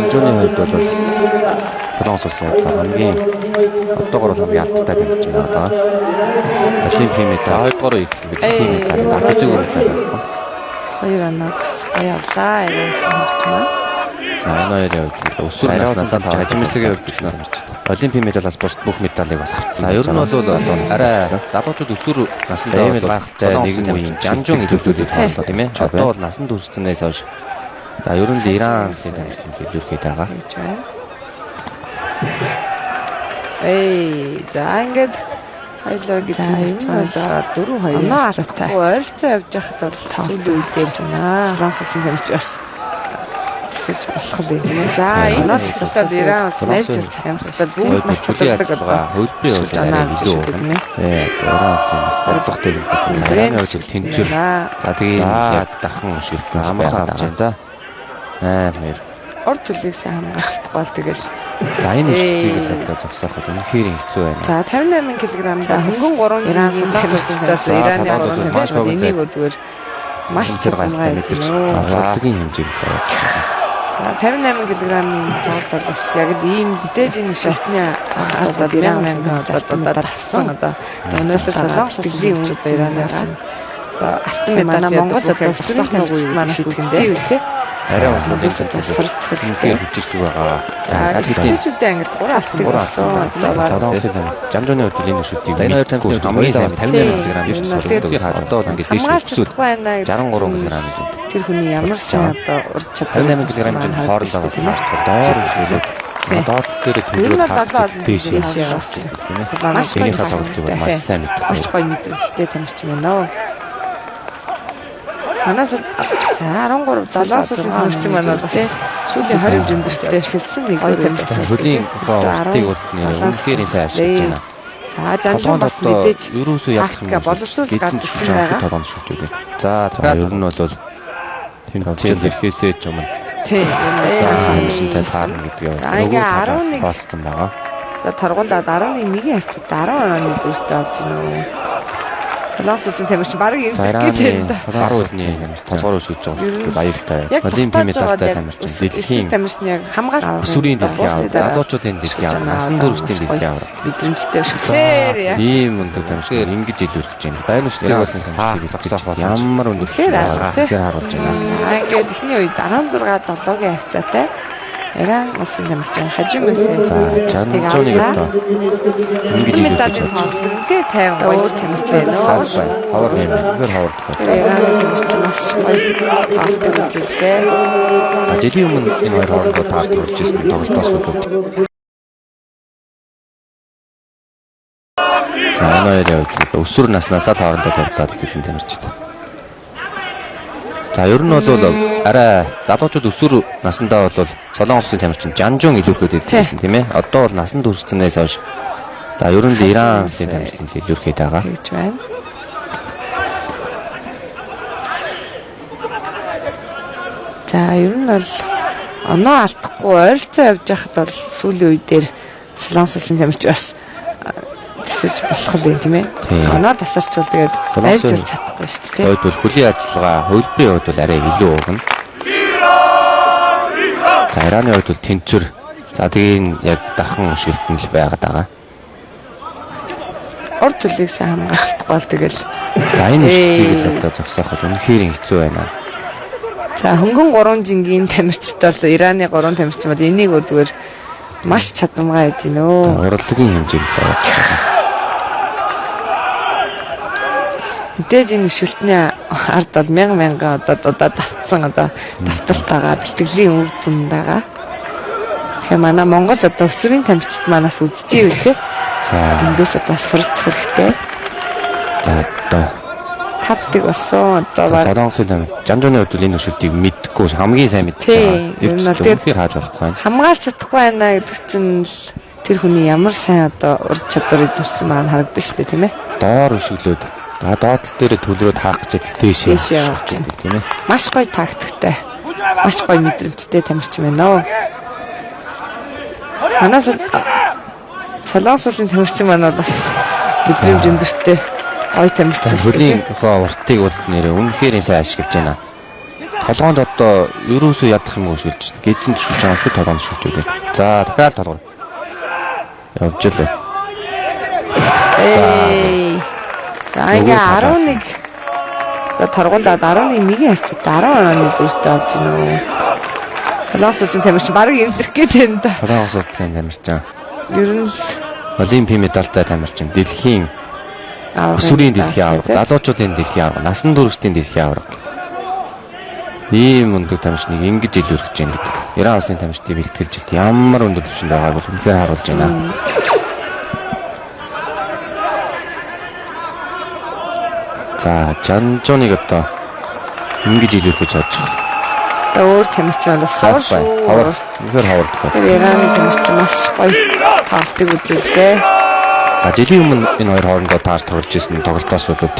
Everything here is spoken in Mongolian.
Жанжууны хувьд бол Солонгос улсын хувьд хамгийн одоогор бол хамгийн алдтай тамирчин байгаа. Олимпийн медаль хоёрдугаар үеийн дэлхийн медаль авч үзээгүй медаль байхгүй. 2 оноо гоё авлаа. Иран улсын тамирчин маань. За энэ хоёрын хувьд өсвөр наснаас л хажимсгийн хувьд гэсэн тамирчин. Олимпийн медалаас бусд бүх медалийг бас авсан. За ер нь бол арай залуучууд өсвөр насндаа ийм л гайхалтай нэгэн үеийн жанжуун илүүрүүлээд тоглолоо тийм ээ. Одоо бол насанд хүрсэнээс хойш за ер нь л Иран улсын тамирчин илүүрхэд байгаа. Тэгж байна. Эй, за ингээд хоёлоо гэж байгаа 4-2 оноо алдахгүй ойролцоо явж байхад бол сүүлийн үйл дээр байна. Солонгос улсын тамирчин бас тасарч болох л юм тийм ээ. За энэ тасалтад Иран бас найж болж хамтдал бүгд маш чадварлаг одоо хөлбөрийн хувьд арай илүү тийм ээ. Иран улсын бас бодлого дээр Ираны хувьд тэнцвэр. За тэгээ яг дахин өшгөлтөн амархан авч байна да. 8-2. Урд төлийг сайн хамгаалах хэрэгтэй бол тэгэл. За энэ өшгөлтийг л одоо зогсооход үнэхээр хэцүү байна. За 58 кг да хөнгөн 3 жилийн тамирчтай Ираны 3 тамирчин энийг зүгээр маш гайхалтай мэдэрч урлагийн хэмжээнд л явж байна. За 58 кг-ийн тоглолт бол бас яг л ийм мэдээж энэ шалтны ард бол Иран мянган одоо давсан одоо өнөөдөр Солонгос дэлхийн өмнө одоо Ираны одоо алтан медаль манай Монгол одоо өсвөрийн тамирчид манаас үзчихээ үү те. Арай бас нэг суралцах хэрэгтэй хүчирхэг байгаа. За тэтгэжүүдээ ангид 3 алтыг болсон. Солонгосын Жанжууны хувьд энэ шүтийг энэ хоёр тамирчин хамгийн сайн 58 кг биш сурдаг. Одоо бол ингээд дээш өсөөл байна 63 кг гэж. Тэр хүний ямар сайн одоо урд чадвар 58 кг чинь хоорондоо бас доор өшөөлөд доод дээр төвлөрөөд харж дээш явсан тийм ээ. Маш гоё тоглолтыг маш сайн мэддэг. Маш гоё мэдрэмжтэй тамирчин байна оо. Манаас за 13 7-аас тамирчин маань бол бас сүүлийн 20 өндөртэй эхэлсэн нэг гоё тамирчин. Хөлийн уртыг бол үнэхээр сайн ашиглаж байна. За жанжуун бас мэдээж ерөөсөө явах юм боловсруулж гарч ирсэн байгаа. Толгойн шүтүүд. За ер нь бол тэмцээн ирэхээсээ ч өмнө тий сайн таарна гэдгийг нөгөө талаас тооцсон байгаа. За торгуулаад 11-ийн харьцаад 10 онооны зөртэй болж байна. Солонгос улсын тамирчин бараг юм гээд байна. Баруун үлний тамирчин толгоор шүтж байгаа шүү дээ. Баяртай. Олимпийн медальтай тамирчин. Дэлхийн тамирчин яг хамгаалалт өсвөрийн дэлхийн аварга, залуучуудын дэлхийн аварга, насан туршдын дэлхийн аварга. Мэдрэмжтэй өшөглөөр. Ийм өндөр тамирчин ингэж илүүрхэж байна. За энэ шүтгийг болсон тамирчдыг зогсоох бол ямар өндөр тэгэхээр харуулж байна. За ингээд эхний үед 16 7-гийн харьцаатай Иран улсын тамирчин Хажим Мэсэн. За Жанжууныг одоо ингэж медалийн тоглолт үнэхээр 50 гоё тамирчин байна. Ховор юм. Үнэхээр ховор. Иран тамирчин маш гоё тоглолтыг үзүүллээ. За жилийн өмнө энэ хоёр хоорондоо таарч болж ирсэн тоглолтоос үүдүүд. За энэ хоёрын хувьд өсвөр наснаасаа л хоорондоо тулдаад эхэлсэн тамирчид. За ер нь бол арай залуучууд өсвөр насндаа бол Солонгос улсын тамирчин Жанжуун илүүрхэд байсан тийм ээ. Одоо бол насанд хүрсэнээс хойш за ер нь л Иран улсын тамирчин илүүрхэд байгаа. Тэгж байна. За ер нь бол оноо алдахгүй ойролцоо явж байхад бол сүүлийн үе дээр Солонгос улсын тамирчин бас тасарч болох л юм тийм ээ. Оноо тасарчвал тэгээд арьж бол чадахгүй шүү дээ. Хувьд бол хөлийн ажиллагаа, хөлбөрийн хувьд бол арай илүү угна. За Ираны хувьд бол тэнцвэр. За тэгээ энэ яг дархан өшгөлт нь л байгаад байгаа. Урд төлийг сайн хамгаалах хэрэгтэй бол тэгэл. За энэ өшгөлтийг л одоо зогсооход үнэхээр хэцүү байна. За хөнгөн 3 жингийн тамирчид бол Ираны 3 тамирчин бол энийг зүгээр маш чадамгай хийж гинөө. Урлагийн хэмжээнд л явж байна. Мэдээж энэ өшөлтний ард бол мянган мянган одоо дудаа давтсан одоо давталт байгаа, бэлтгэлийн үр дүн байгаа. Тэгэхээр манай Монгол одоо өсвөрийн тамирчид манаас үзчихээ те. За эндээс одоо суралцах хэрэгтэй. За одоо тавдаг болсон одоо баг Солонгосын тамир Жанжууны хувьд бол энэ өшөлтийг мэдхгүй хамгийн сайн мэдж байгаа. Ер нь бол тэгэхээр хааж болохгүй байна. Хамгаалж чадахгүй байна гэдэг чинь л тэр хүний ямар сайн одоо ур чадвар эзэмшсэн байгаа нь харагдана шүү дээ тийм ээ. Доор өшөглөөд за доод тал дээр төлрөөд хаах гэж идэл дээш явж байна тийм ээ. Маш гоё тактиктай. Маш гоё мэдрэмжтэй тамирчин байна оо. Манаас Солонгос улсын тамирчин маань бол бас мэдрэмж өндөртэй гоё тамирчин шүү дээ. Хөлийн уртыг бол нэрээ үнэхээр сайн ашиглаж байна. Толгоонд одоо ерөөсөө ядах юм уу шилж байна. Гэзэн түшиж байгаа юм шиг толгоонд шилж үлээ. За дахиад толгоор. Явж лээ. Эй. За ингээ Нөгөө талаас нь. 11 одоо торгуулаад 11-1 харьцаатай 10 онооны зөртэй болж байна уу? Солонгос улсын тамирчин бараг эвлэрэх гээд байна да. Солонгос улсын тамирчин. Ер нь л Олимпийн медальтай тамирчин. Дэлхийн авраг өсвөрийн медаль дэлхийн аварга, тий. залуучуудын дэлхийн аварга, насан туршдын дэлхийн аварга. Ийм өндөр тамирчныг ингэж илүүрхэж байна гэдэг. Иран улсын тамирчдын бэлтгэл жилд ямар өндөр түвшинд байгааг бол үнэхээр харуулж байна. За, Жанжуныг одоо ингэж илүүрхэж чадж байгаа. Одоо өөр тамирчин бол бас ховор шүү. Ховор. Үнэхээр ховор тохиол. Тэр Ираны тамирчин маш гоё тоглолтыг үзүүллээ. За, жилийн өмнө энэ хоёр хоорондоо таарч тоглож исэн тоглолтоос бол